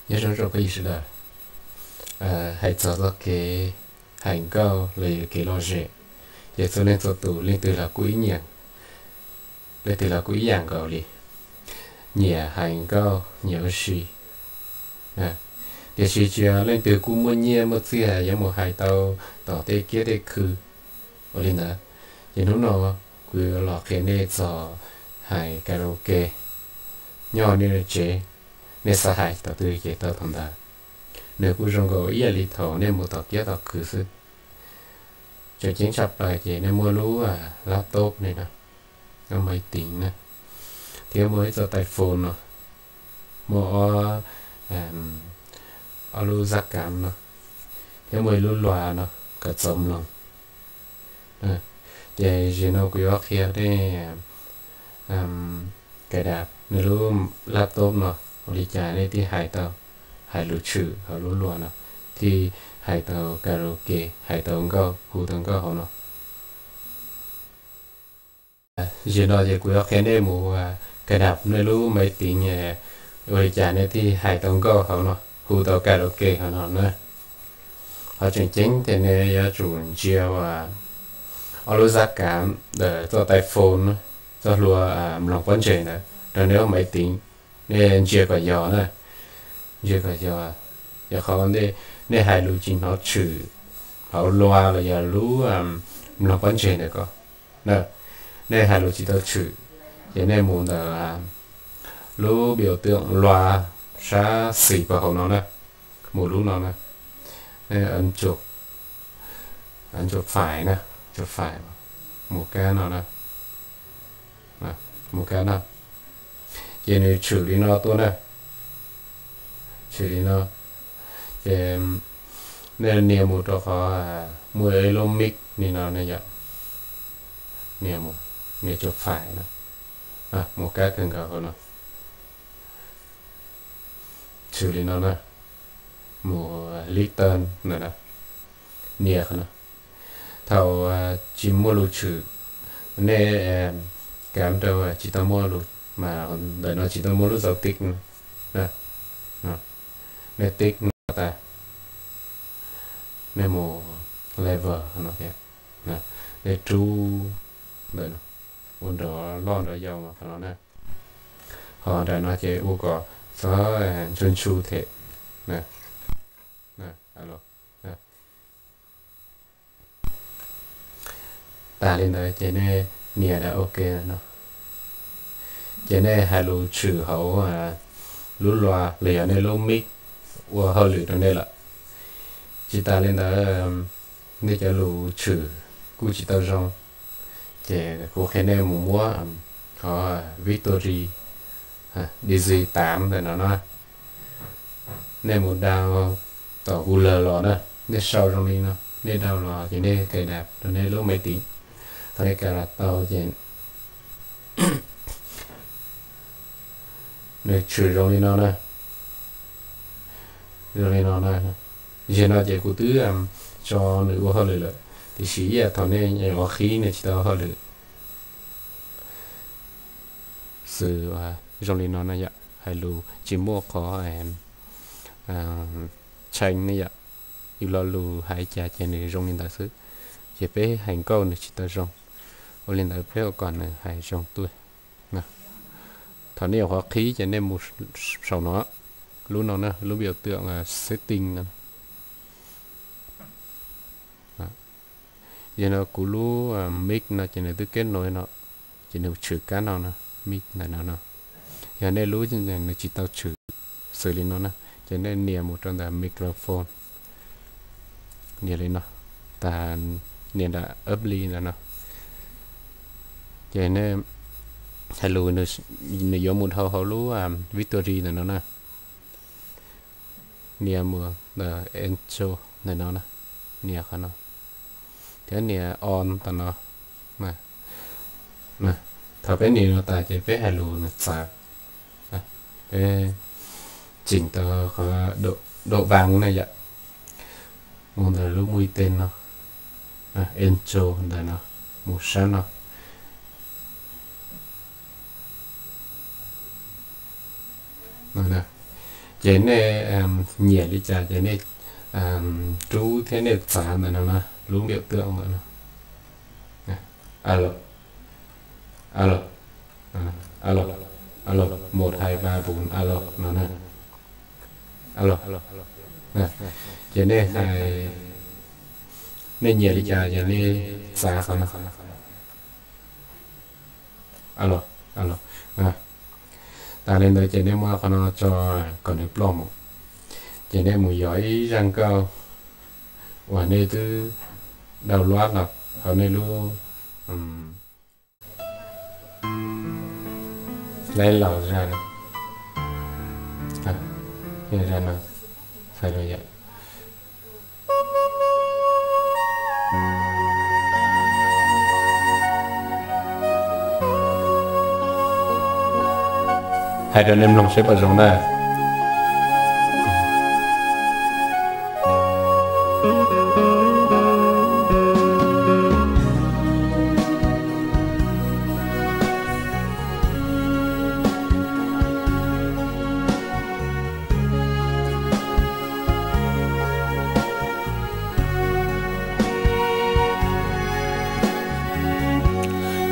Nyob zoo rau peb sawv daws. Hais txog txoj kev hais nkauj los yog kev lom zem, ces txhua leej txhua tus leej twg los kuj ib nyiam, leej twg los kuj ib yam nkaus li, nyiam hais nkauj nyiam ua si. Tiam sis tsis yog leej twg kuj muaj nyiaj muaj txiag yuav mus hais tau tom tej kiab tej khw. Ua li ntawd, ces hnub no kuv yuav los qhia nej txog hais karaoke nyob nej tsev, nej xav hais thaum twg ces tau thaum ntawd. Nws kuj zoo nkaus ib yam li thaum nej mus tom kiab tom khw xwb. Tseem ceeb tshaj plaws ces nej muaj lub laptop ne no, lub maiv tiv na, thiab muaj ib txoj tais phone no, muaj ob, ob lub zaj kav no, thiab muaj ib lub luas no kom txaus mloog. Ces zaum no kuv yuav qhia nej kais dam nej lub laptop no ua li cas nej thiaj hais tau, hais lus tshwm hauv lub luas no, thiaj hais tau karaoke, hais tau nkauj, hu tau nkauj hauv no. Zaum no ces kuv yuav qhia nej mus kais dam nej lub maiv tiv, ua li cas nej thiaj hais tau nkauj hauv no, hu tau karaoke hauv no na. Qhov tseem ceeb ces nej yuav tsum ntsia ob lub zaj kav ntawm txoj tais phone, txoj hlua mloog pob ntseg ntawd rau nej lub maiv tiv, nej ntsia kom yog na, ntsia kom yog, yog qhov nej hais lus tsis hnov tshwm hauv luas los yog lub mloog pob ntseg ntawd ko, nej hais lus tsis tau tshwm, ces nej mus ntawm lub npias twm luas sab xis pab hauv no na, mus lub no na, ntsuas fais na, ntsuas fais, mus kab no na, mus kab no, ces nws tshwm li no tuaj na, tshwm li no, ces nej nias mus rau qhov muaj ib lub mic li no ne yom, nias mus, nias ntsuas fais no, mus kab kawg nkaus hauv no, tshwm li no na, mus lib tawg ntawm no, nias qhov no. Thaum tsis muaj lus tshwm, nej kam rau tsis tau muaj lus, mas ntawm no tsis tau muaj lub zauv tib no, nej tib no tas, nej mus level no thiab, nej rub ntawm no ua nrov loj nrov yau mas qhov no na. Ho nram no ces ua kom txhob ntshua ntshua thiab. Tas li ntawd ces nej nias rau ok no, ces nej hais lus tshwm hauv lub luas los yog nej lub mic ua hauj lwm rau nej lawm. Tsis tas li ntawd, nej cov lus tshwm kuj tsis tau zoo, ces kuv qhia nej mus muab qhov Victory D J tav ntawm no na. Nej mus dau tom Google los na, nej sau zoo li no, nej dau los ces nej cài đặt rau nej lub máy tính. Thaum nej cài đặt tau ces nws tshwm zoo li no na, zoo li no na. Zaum no ces kuv twb tso nws ua hauj lwm lawm, tiam sis ib yam thaum nej ua qhib nws tsis tau ua hauj lwm. Xws zoo li no na yom, hais lus tsis muaj qhov tshee ne yom, yus lo lus hais cas ces nws zoo li ntawd xwb. Ces peb hais nkauj nws tsis tau zoo, ua li ntawd peb ua kom nws hais zoo tuaj. Thaum nej yuav qhov qhib ces nej mus saum no, lub no na, lub biểu tượng setting no. Yog no kuv lub mic no ces nws twb kết nối no, ces nws tshwm kab no na, mic ntawm no no. Yog nej lub nws tsis tau tshwm xws li no na, ces nej nias mus rau ntawm microphone, nias li no, tas nias nram up li ntawm no, ces nej hais lus nws yuav mus dhau hauv lub Victory ntawm no na. Nias mus ntawm Enjoy ntawm no, nias qhov no, thiab nias On ntawm no. Thaum peb nias no tas ces peb hais lus nws txawv. Peb tsim tau qhov độ vang na yom, mus ntawm lub mũi tên no, Enjoy ntawm no, mus sab no. Ces nej nyiam li cas ces nej rub thiab nej txav ntawm no na, lub npiam twam ntawm no. Alo, alo, alo, alo, một hai ba bốn, alo no na. Alo. Ces nej hais, nej nyiam li cas ces nej txav qhov no. Alo, alo. Tas li ntawd ces nej muab qhov no tso kom nws ploj mus. Ces nej mus yos ib zaj nkauj uas nej twb download los hauv nej lub, laib los zaj, zaj no, hais rau nej mloog seb puas zoo na.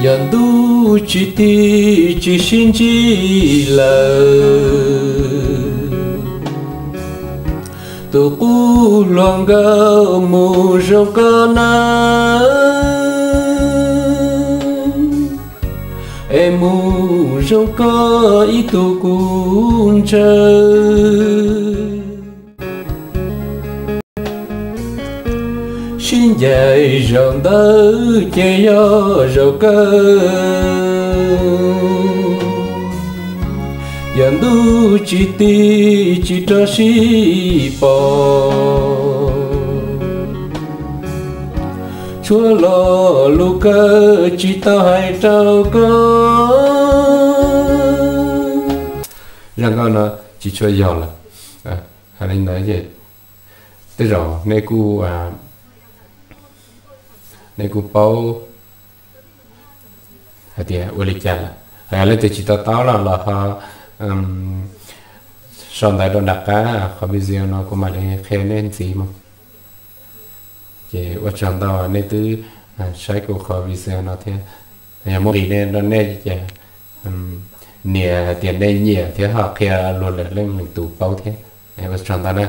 Yog ntuj tsis tig tsis sib ntsib lawm, tus qub hluas nkauj mus zoo koj nawb, es mus zoo koj ib tug kuv ntshaw. Sib ncaim zaum ntawd ces yog zaum kawg, yog ntuj tsis tig tsis rov sib pom, tshuav lo lus kawg tsis tau hais rau koj. Zaj nkauj no tsis tshua yog lawm. Hais li ntawd ces tej zaum nej kuj, nej kuj paub hais tias ua li cas lawm. Yog leej twg tsis to taub los los ho sau ntawv rau nram qab qhov video no kuv mam li qhia nej ntxiv mus. Ces ua tsaug ntau nej twb saib kuv qhov video no thiab. Yog muaj nqis nej rau nej ces nias hais tias nej nyiam thiab ho qhia luag lwm leej lwm tus paub thiab. Ua tsaug ntau na.